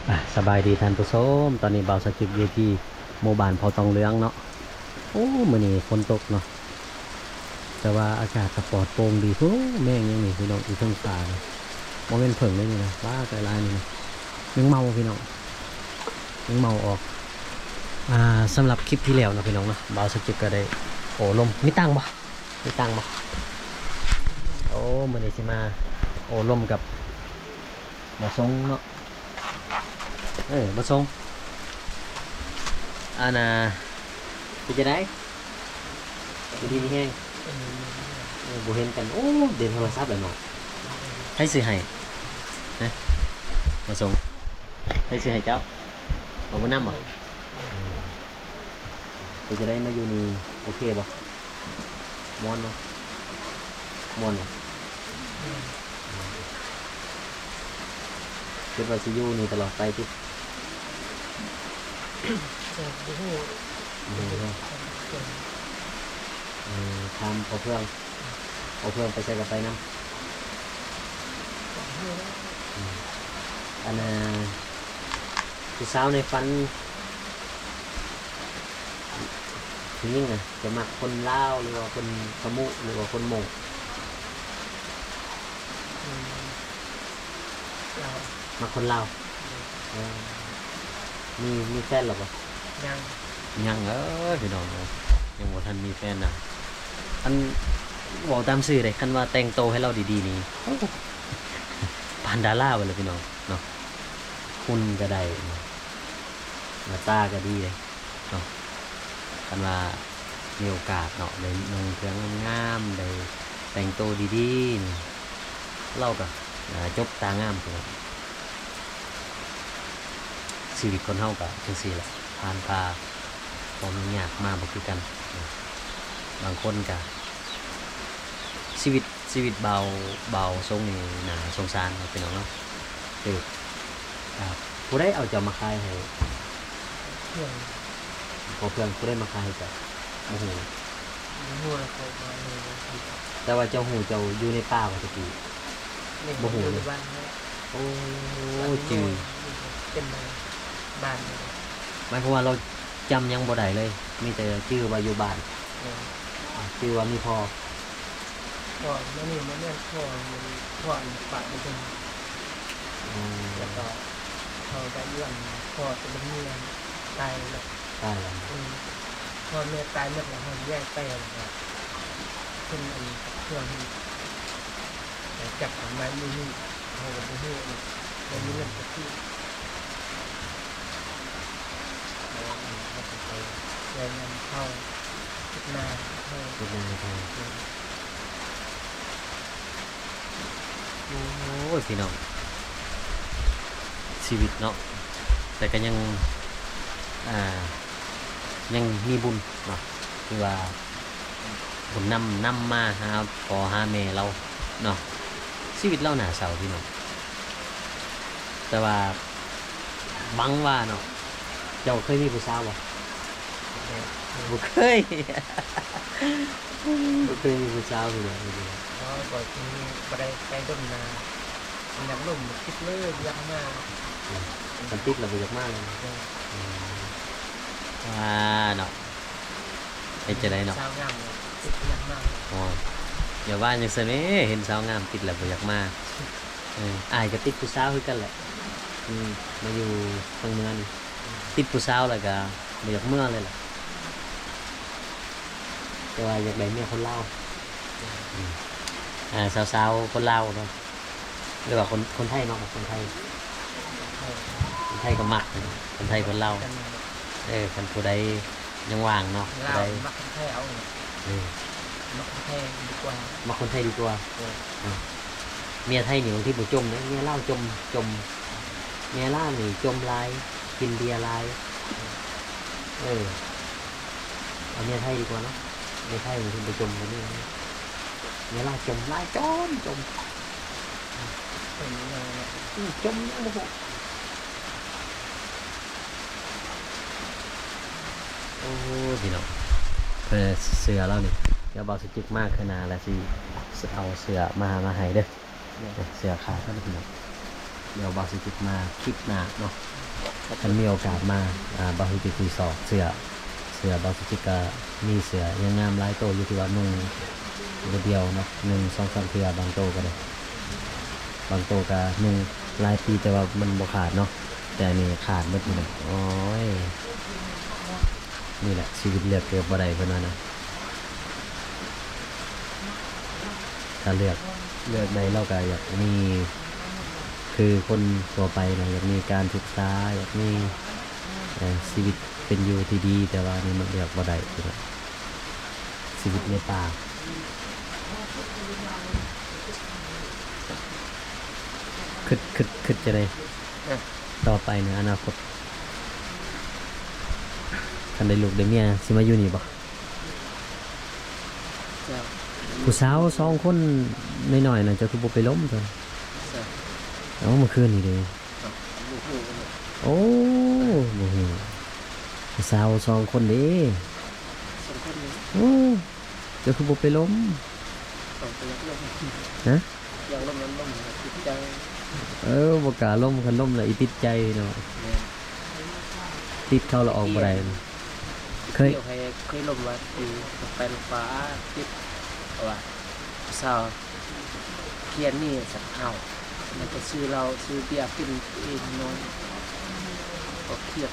ອ່ະ ສະບາຍດີທ່ານຜູ້ຊົມ, ຕອນນີ້ບ່າວສະຈິກຢູ່ທີ່ໝູ່ບ້ານເຜົ່າຕອງເຫຼືອງເນາະ. ໂອ້ ມື້ນີ້ຝົນຕົກເນາະ ແຕ່ວ່າອາກາດກໍປອດໂປ່ງດີ. ໂອ້ ແມງຫຍັງນີ້ພີ່ນ້ອງ ຢູ່ເທິງຟ້ານີ້ ບໍ່ແມ່ນເຜິ້ງເດ້ນີ້ນະ. ວ້າ ຫຼາຍໆ ນີ້ນະ ແມງເມົາພີ່ນ້ອງ ແມງເມົາອອກ. ອ່າ ສຳລັບຄລິບທີ່ແລ້ວເນາະພີ່ນ້ອງເນາະ ບ່າວສະຈິກກໍໄດ້ໂອ້ລົມ. ມີຕັງບໍ່? ມີຕັງບໍ່? ໂອ້ ມື້ນີ້ຊິມາໂອ້ລົມກັບບ່າວຊົງເນາະ. ເອີ ບ່າວຊົງ ອັນນ່າ ເປັນຈັ່ງໃດ? ຢູ່ດີມີແຮງ? ເອີ ບໍ່ເຫັນກັນ ໂອ້ ເຫຼັ້ນໂທລະສັບແລ້ວເນາະ. ໃຜຊື້ໃຫ້? ຮະ ບ່າວຊົງ ໃຜຊື້ໃຫ້ເຈົ້າ? ເອົາບຸນນຳບໍ່? ເປັນຈັ່ງໃດ ມາຢູ່ນີ້ໂອເຄບໍ່? ມ່ວນບໍ່? ມ່ວນບໍ່? ຄິດວ່າຊິຢູ່ນີ້ຕະຫຼອດໄປຕິ? ກໍບໍ່ຮູ້ ບໍ່ຮູ້ເນາະ. ເອີ ຖາມພໍ່ເພື່ອງ ພໍ່ເພື່ອງໄປໃສກໍໄປນຳ. ອືມ ອັນນ່າ ຜູ້ສາວໃນຝັນ ຜູ້ຍິງນະ ຈະມັກຄົນລາວ ຫຼືວ່າຄົນຂະມຸ ຫຼືວ່າຄົນມົ້ງ? ອືມ ລາວ. ມັກຄົນລາວ? ເອີ ມີ ມີແຟນແລ້ວບໍ່? ຍັງ ຍັງເອີຍ ພີ່ນ້ອງເອີຍ ຍັງບໍ່ທັນມີແຟນນະ. ອັນ ເວົ້າຕາມຊື່ເດ້ ຄັນວ່າແຕ່ງໂຕໃຫ້ລາວດີໆນີ້ ໂອ້ ປານດາລາໄປແລ້ວພີ່ນ້ອງເນາະ. ຫຸ່ນກໍໄດ້ເນາະ ໜ້າຕາກໍດີເດ້ເນາະ. ຄັນວ່າມີໂອກາດເນາະ ໄດ້ນຸ່ງເຄື່ອງງາມໆ ໄດ້ແຕ່ງໂຕດີໆນີ້ ລາວກໍ ອ່າ ຈົບຕາງາມພຸ້ນນະ. ຊີວິດຄົນເຮົາກໍຈັ່ງຊີ້ແຫຼະ ຜ່ານຜ່າຄວາມຫຍຸ້ງຍາກມາບໍ່ຄືກັນ. ບາງຄົນກໍ ຊີວິດ ຊີວິດບ່າວ ບ່າວຊົງນີ້ໜ້າສົງສານເນາະ ພີ່ນ້ອງເນາະ. ຄື ອ່າ ຜູ້ໃດເອົາເຈົ້າມາຂາຍໃຫ້? ເພື່ອນ. ພໍ່ເພື່ອນ. ຜູ້ໃດມາຂາຍໃຫ້ເຈົ້າ? ບໍ່ຮູ້. ບໍ່ຮູ້ແລ້ວ ເຂົາມາເລີຍ. ແຕ່ວ່າເຈົ້າຮູ້ ເຈົ້າຢູ່ໃນປ່າບໍ່ຕະກີ້? ແມ່ນ. ບໍ່ຮູ້ເລີຍ. ຢູ່ໃນບ້ານນີ້ແຫຼະ. ໂອ້ ຈື່ ເປັນບ້ານນີ້ແຫຼະ. ໝາຍຄວາມວ່າລາວຈຳຫຍັງບໍ່ໄດ້ເລີຍ ມີແຕ່ຈື່ວ່າຢູ່ບ້ານ. ແມ່ນ. ຈື່ວ່າມີພໍ່. ພໍ່ ມື້ນີ້ບໍ່ແມ່ນພໍ່ ພໍ່ອັນປະໄປເປັນ. ອໍ ແລ້ວກໍເຂົາກໍຢູ່ອັນ ພໍ່ກໍບໍ່ມີ ຕາຍແລ້ວ. ຕາຍແລ້ວ. ອືມ ພໍ່ແມ່ຕາຍໝົດແລ້ວ ເຮົາຍ້າຍໄປແລ້ວກໍເພິ່ນອັນເພື່ອນ ຈັບເອົາມາຢູ່ນີ້ ເຮົາກໍບໍ່ຮູ້ເນາະ ບໍ່ມີເງິນໄປຊື້. ເຮົາກໍໄປຊ່ວຍງານເຂົາ ເຮັດນາເຂົາ ເຮັດນາເຂົາ. ໂອ້ຍ ພີ່ນ້ອງ ຊີວິດເນາະ ແຕ່ກໍຍັງ ອ່າ ຍັງມີບຸນເນາະ ຄືວ່າບຸນນຳ ນຳມາຫາພໍ່ຫາແມ່ລາວເນາະ. ຊີວິດລາວໜ້າເສົ້າ ພີ່ນ້ອງ ແຕ່ວ່າຫວັງວ່າເນາະ ເຈົ້າເຄີຍມີຜູ້ສາວບໍ່? ບໍ່ເຄີຍ. ບໍ່ເຄີຍມີຜູ້ສາວເລີຍ. ເອີ ກໍຄືບໍ່ໄດ້ໄປດົນນາ ມັນຢາກລົມ ຕິດເລີຍ ຢາກມາ. ອືມ ຄັນຕິດແລ້ວບໍ່ຢາກມາເລີຍ. ເອີ ອືມ ວ່າເນາະ ເຮັດຈັ່ງໃດເນາະ ສາວງາມຕິດຢາກມາ. ໂອ້ຍ ຢ່າວ່າຈັ່ງຊັ້ນເດ້ ເຫັນສາວງາມຕິດແລ້ວບໍ່ຢາກມາ. ເອີ ອ້າຍກໍຕິດຜູ້ສາວຄືກັນແຫຼະ ອືມ ມາຢູ່ທາງເໜືອນີ້ ຕິດຜູ້ສາວແລ້ວກໍບໍ່ຢາກເມືອເລີຍແຫຼະ ແຕ່ວ່າຢາກໄດ້ເມຍຄົນລາວ. ອືມ ອ່າ ສາວໆ ຄົນລາວເນາະ ຫຼືວ່າຄົນ ຄົນໄທເນາະ ຄົນໄທ ຄົນໄທກໍມັກ ຄົນໄທຄົນລາວ. ເອີ ຄັນຜູ້ໃດ ຍັງວ່າງເນາະ ລາວ ຜູ້ໃດ ມັກຄົນໄທເອົາ. ເອີ ມັກຄົນໄທດີກວ່າ ມັກຄົນໄທດີກວ່າ. ເອີ ເອີ ເມຍໄທນີ້ບາງທີບໍ່ຈົ່ມເດ້ ເມຍລາວຈົ່ມ ຈົ່ມ ເມຍລາວນີ້ຈົ່ມຫຼາຍ ກິນເບຍຫຼາຍ. ເອີ ເອົາເມຍໄທດີກວ່າເນາະ ເມຍໄທບາງທີບໍ່ຈົ່ມກໍມີ ເມຍລາວຈົ່ມຫຼາຍ ຈົ່ມ ຈົ່ມ ເປັນຫຍັງເນາະ ອືມ ຈົ່ມຫຍັງບໍ່ຮູ້. ໂອ້ ພີ່ນ້ອງ ເພິ່ນເສື້ອລາວນີ້ ດຽວບ່າວສະຈິກມາເທື່ອໜ້າແລ້ວຊິເອົາເສື້ອມາ ມາໃຫ້ເດີ. ເສື້ອຂາດເພິ່ນພີ່ນ້ອງ ດຽວບ່າວສະຈິດມາຄລິບໜ້າເນາະ ຄັນມີໂອກາດມາ ອ່າ ບ່າວສະຈິດຊິຊອກເສື້ອ ເສື້ອບ່າວສະຈິດກະມີເສື້ອຍັງງາມຫຼາຍໂຕຢູ່ ທີ່ວ່ານຸ່ງດຽວໆເນາະ ໜຶ່ງສອງສາມເທື່ອ ບາງໂຕກະໄດ້ ບາງໂຕກະນຸ່ງຫຼາຍປີ ແຕ່ວ່າມັນບໍ່ຂາດເນາະ ແຕ່ອັນນີ້ຂາດໝົດ ພີ່ນ້ອງ. ໂອ້ຍ ນີ້ແຫຼະຊີວິດເລືອກເກີດບໍ່ໄດ້ ເພິ່ນວ່ານະ. ຖ້າເລືອກ ເລືອກໄດ້ ລາວກະຢາກມີຄືຄົນທົ່ວໄປນະ ຢາກມີການສຶກສາ ຢາກມີ ເອີ ຊີວິດເປັນຢູ່ທີ່ດີ ແຕ່ວ່ານີ້ມັນເລືອກບໍ່ໄດ້ ຊີວິດໃນປ່າ. ຄຶດ ຄຶດ ຄຶດຈັ່ງໃດ ຮະ ຕໍ່ໄປໃນອະນາຄົດ ຄັນໄດ້ລູກໄດ້ເມຍ ຊິມາຢູ່ນີ້ບໍ່? ເຈົ້າ ຜູ້ສາວສອງຄົນນ້ອຍໆນະ ເຈົ້າຄືບໍ່ໄປລົມຊັ້ນ? ເຈົ້າ ເອົ້າ ເມື່ອຄືນນີ້ເດ້ ເອົ້າ ບໍ່ຮູ້ເນາະ. ໂອ້ ບໍ່ຮູ້ ຜູ້ສາວສອງຄົນເດ້ ສອງຄົນນີ້. ໂອ້ ເຈົ້າຄືບໍ່ໄປລົມ? ເຂົາກໍຢາກລົມ ຮະ? ຢາກລົມ ມັນລົມຕິດໃຈ. ເອີ ບໍ່ກ້າລົມ ຄັນລົມລະອີຕິດໃຈເນາະ. ແມ່ນ ຕິດເຂົາລະອອກບໍ່ໄດ້. ເຄີຍ ເຄີຍລົມວ່າ ໄປລົມປ່າ ຕິດ ເພາະວ່າຜູ້ສາວ ພຽນນີ້ສັດເອົາ ແລ້ວກໍຊື້ເຫຼົ້າຊື້ເບຍກິນເອງນ້ອຍ ກໍຄຽດ.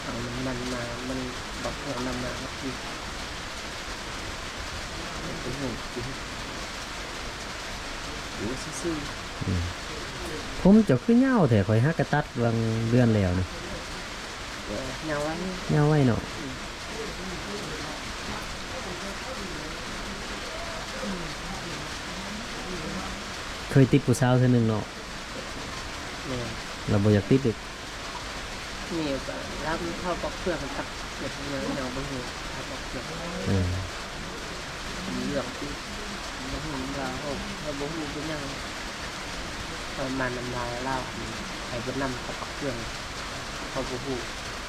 ທາງນັ້ນມາ ມັນບັກເຄື່ອງນຳມາທີ່ ຢູ່ຊື່ໆ. ອືມ ຜົມເຈົ້າຄືຍາວແທ້ ຂ້ອຍຫາກະຕັດຫວ່າງເດືອນແລ້ວນີ້. ເອີ ຍາວໄວ ຍາວໄວເນາະ. ອືມ ເຄີຍຕິດຜູ້ສາວເທື່ອໜຶ່ງເນາະ. ແມ່ນ ລະບໍ່ຢາກຕິດອີກ. ນີ້ກະລຳເຂົ້າປອກເຄື່ອງ ຕັກເກັບຫຍັງ ຫຍັງບໍ່ຮູ້ເຂົ້າປອກເຄື່ອງ. ເອີ ເລື່ອງທີ່ບໍ່ຮູ້ລາວ ເຮົາ ເຮົາບໍ່ຮູ້ເປັນຫຍັງ. ເຮົາມານຳລາວ ລາວໃຫ້ເບິ່ງນຳເຂົ້າປອກເຄື່ອງ ເຮົາບໍ່ຮູ້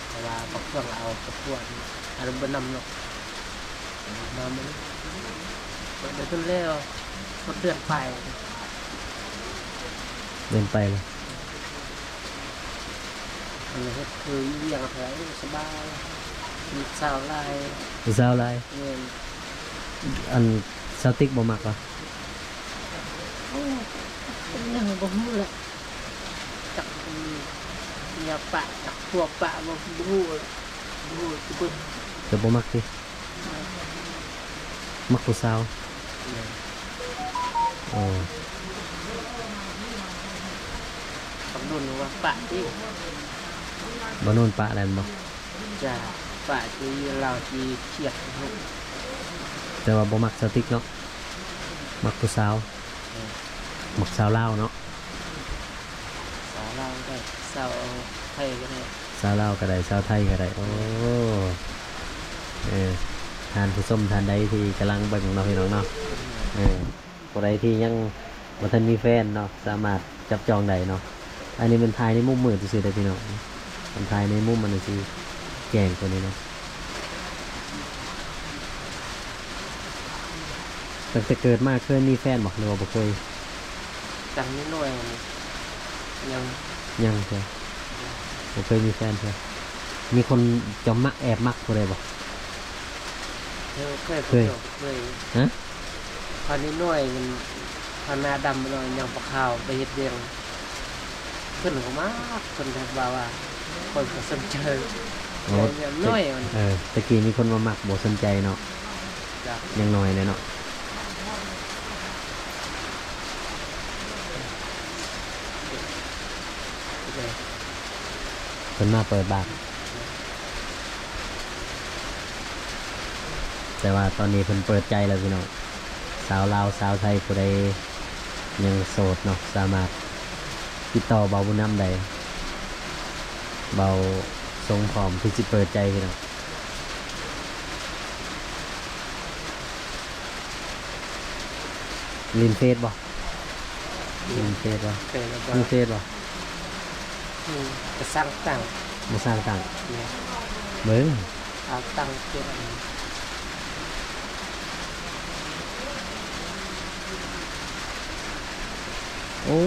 ເພາະວ່າປອກເຄື່ອງເອົາປະກວດ ອັນເບິ່ງນຳເນາະ. ມາມື້ນີ້ ເປີດໄດ້ເພິ່ນແລ້ວ ເດືອນປາຍ ເດືອນປາຍແລ້ວ. ອັນເຮັດຄືຢູ່ວຽງແທ້ ໂອ້ ສະບາຍ ມີສາວຫຼາຍ ມີສາວຫຼາຍ. ແມ່ນ ອັນສາວຕິກບໍ່ມັກຫວາ? ໂອ້ ເປັນຫຍັງບໍ່ຮູ້ແຫຼະ ຈັກເມຍປະ ຈັກຜົວປະ ບໍ່ ບໍ່ຮູ້ ບໍ່ຮູ້ຄືເບິ່ງ. ເຈົ້າບໍ່ມັກຕິ? ມັກຜູ້ສາວ. ແມ່ນ ໂອ້ ບັກນຸ່ນວ່າປະຕິ ບັກນຸ່ນປະແລ້ວແມ່ນບໍ່? ຈ້າ ປະຕິ ລາວຊິຄຽດ. ແຕ່ວ່າບໍ່ມັກສາວຕິກເນາະ ມັກຜູ້ສາວ. ແມ່ນ ມັກສາວລາວເນາະ. ສາວລາວກໍໄດ້ ສາວໄທກໍໄດ້ ສາວລາວກໍໄດ້ ສາວໄທກໍໄດ້. ໂອ້ ເອີ ທ່ານຜູ້ຊົມທ່ານໃດທີ່ກຳລັງເບິ່ງເນາະ ພີ່ນ້ອງເນາະ ເອີ ຜູ້ໃດທີ່ຍັງບໍ່ທັນມີແຟນເນາະ ສາມາດຈັບຈອງໄດ້ເນາະ. ອັນນີ້ແມ່ນຖ່າຍໃນມຸມມືດຊື່ໆເດີພີ່ນ້ອງ ຄັນຖ່າຍໃນມຸມອັນນັ້ນຊິແຈ້ງກວ່ານີ້ເນາະ. ຕັ້ງແຕ່ເກີດມາເຄີຍມີແຟນບໍ່ ຫຼືວ່າບໍ່ເຄີຍ? ຕັ້ງແຕ່ນ້ອຍຍັງ ຍັງເທື່ອ ບໍ່ເຄີຍມີແຟນເທື່ອ. ມີຄົນຈະມັກແອບມັກຜູ້ໃດບໍ່? ເຄີຍ ເຄີຍ ເຄີຍ ເຄີຍ. ຮະ? ຕອນນ້ອຍໆ ມັນ ຕອນໜ້າດຳໜ້ອຍ ຍັງບໍ່ຂາວ ໄປເຮັດວຽກ ເພິ່ນກໍມັກ ເພິ່ນກໍວ່າ ວ່າ ຂ້ອຍບໍ່ສົນໃຈ. ໂອ້ ນ້ອຍ ເອີ ຕະກີ້ມີຄົນມາມັກ ບໍ່ສົນໃຈເນາະ. ຍັງນ້ອຍແຫຼະເນາະ. ເພິ່ນມາເປີດບາກ ແຕ່ວ່າຕອນນີ້ເພິ່ນເປີດໃຈແລ້ວພີ່ນ້ອງ. ສາວລາວ ສາວໄທ ຜູ້ໃດຍັງໂສດເນາະ ສາມາດຕິດຕໍ່ບ່າວບຸນນຳໄດ້. ບ່າວຊົງພ້ອມທີ່ຊິເປີດໃຈພີ່ນ້ອງ. ຫຼິ້ນເຟສບໍ່? ຫຼິ້ນເຟສບໍ່? ເຟສບໍ່? ມີເຟສບໍ່? ອືມ ກະສ້າງຕັ້ງ ບໍ່ສ້າງຕັ້ງ. ເບິ່ງ ເອົາຕັ້ງເປັນ ໂອ້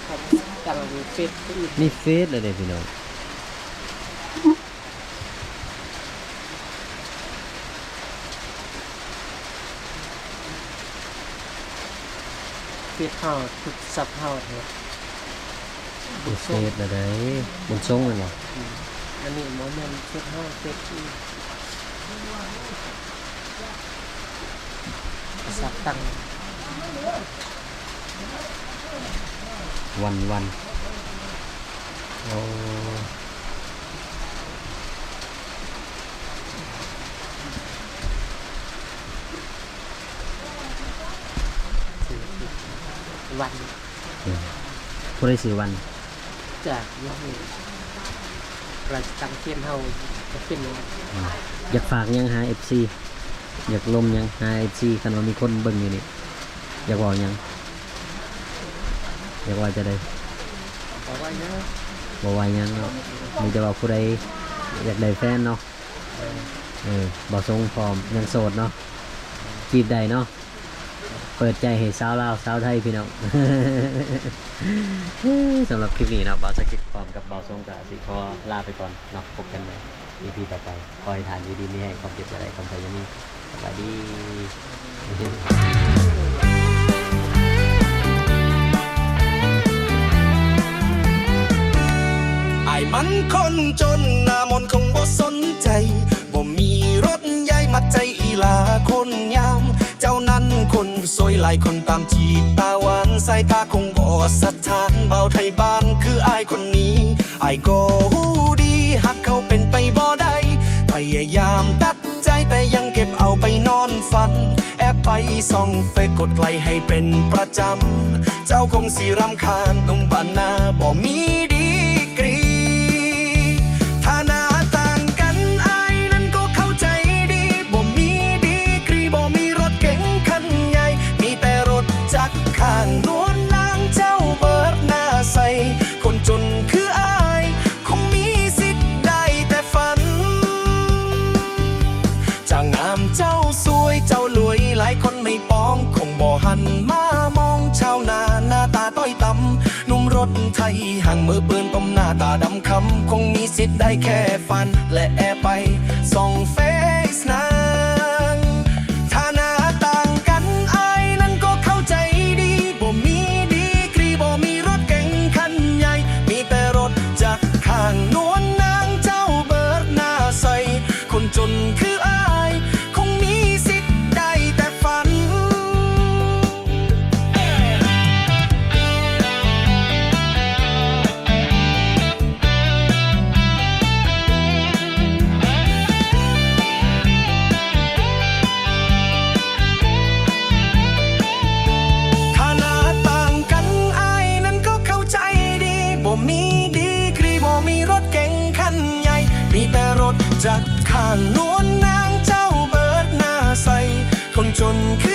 ເຂົາ ເອົາເຟສ ມີເຟສແລ້ວເດ້ພີ່ນ້ອງ. ເຟສເຮົາ ໂທລະສັບເຮົາເດ ບຸນເຟສລະໃດ ບຸນສົງແມ່ນບໍ່? ອືມ ອັນນີ້ບໍ່ແມ່ນເຟສເຮົາ ເຟສອື່ນ ສັບຕັ້ງ ວັນ ວັນ ໂອ້ ວັນ ອືມ ຜູ້ໃດຊື່ວັນ? ຈາກຢູ່ນີ້ ລາວຕັ້ງເຄມເຮົາ ເຄມ ອືມ ຢາກຝາກຫຍັງຫາເອັຟຊີ? ຢາກລົມຫຍັງຫາເອັຟຊີ? ຄັນວ່າມີຄົນເບິ່ງຢູ່ນີ້ ຢາກເວົ້າຫຍັງ? ຢາກເວົ້າຈັ່ງໃດ? ບໍ່ວ່າຫຍັງ ບໍ່ວ່າຫຍັງເນາະ ມີແຕ່ວ່າຜູ້ໃດຢາກໄດ້ແຟນເນາະ. ເອີ ເອີ ບ່າວສົງພ້ອມ ຍັງໂສດເນາະ ຈີບໄດ້ເນາະ ເປີດໃຈໃຫ້ສາວລາວສາວໄທພີ່ນ້ອງ. ສຳລັບຄລິບນີ້ເນາະ ບ່າວສະກິດພ້ອມກັບບ່າວສົງກະຊິຂໍລາໄປກ່ອນເນາະ ພົບກັນໃໝ່ອີພີຕໍ່ໄປ. ຂໍໃຫ້ທ່ານຢູ່ດີມີແຮງ ຄວາມເຈັບຢ່າໄດ້ ຄວາມໄຂ້ຢ່າມີ. ສະບາຍດີ. ອ້າຍມັນຄົນຈົນ ໜ້າມົນຄົງບໍ່ສົນໃຈ ບໍ່ມີລົດໃຫຍ່ມັດໃຈອີ່ຫຼາຄົນງາມ ເຈົ້ານັ້ນຄົນສວຍຫຼາຍຄົນຕາມຈີບຕາຫວານ ສາຍຕາຄົງບໍ່ສະທ້ານ ບ່າວໄທບ້ານຄືອ້າຍຄົນນີ້ ອ້າຍກໍຮູ້ດີ ຮັກເຂົາເປັນໄປບໍ່ໄດ້ ພະຍາຍາມຕັດໃຈ ແຕ່ຍັງເກັບເອົາໄປນອນຝັນ ແອບໄປສ່ອງເຟສກົດໄລໃຫ້ເປັນປະຈຳ ເຈົ້າຄົງຊິລຳຄານ ໜຸ່ມບ້ານນາບໍ່ມີດີກຣີ ຖານະຕ່າງກັນ ອ້າຍນັ້ນກໍເຂົ້າໃຈດີ ບໍ່ມີດີກຣີ ບໍ່ມີລົດເກັງຄັນໃຫຍ່ ມີແຕ່ລົດຈັກຂ້າງ ນວນນາງເຈົ້າເບີດໜ້າໃສ ຄົນຈົນຄືອ້າຍ ຄົງມີສິດໄດ້ແຕ່ຝັນ ເຈົ້າງາມເຈົ້າສວຍເຈົ້າລວຍ ຫຼາຍຄົນໃນປອງ ຄົງບໍ່ຫັນມາມອງ ຊາວນາໜ້າຕາຕ້ອຍຕ່ຳ ໜຸ່ມລົດໄຖຫາງເມີເປິນ ຕົມໜ້າຕາດຳຄຳ ຄົງມີສິດໄດ້ແຄ່ຝັນ ແລະແອບໄປສ່ອງເຟສນາງ ຖານະຕ່າງກັນ ອ້າຍນັ້ນກໍເຂົ້າໃຈດີ ບໍ່ມີດີກຣີ ບໍ່ມີລົດເກັງຄັນໃຫຍ່ ມີແຕ່ລົດຈັກຂ້າງ ນວນນາງເຈົ້າເບີດໜ້າໃສ ຄົນຈົນຄືອ້າຍ ຄົງມີສິດໄດ້ແຕ່ຝັນ ຖານະຕ່າງກັນ ອ້າຍນັ້ນກໍເຂົ້າໃຈດີ ບໍ່ມີດີກຣີ ບໍ່ມີລົດເກັງຄັນໃຫຍ່ ມີແຕ່ລົດຈັກຂ້າງ ນວນນາງເຈົ້າເບີດໜ້າໃສ ຄົນຈົນຄື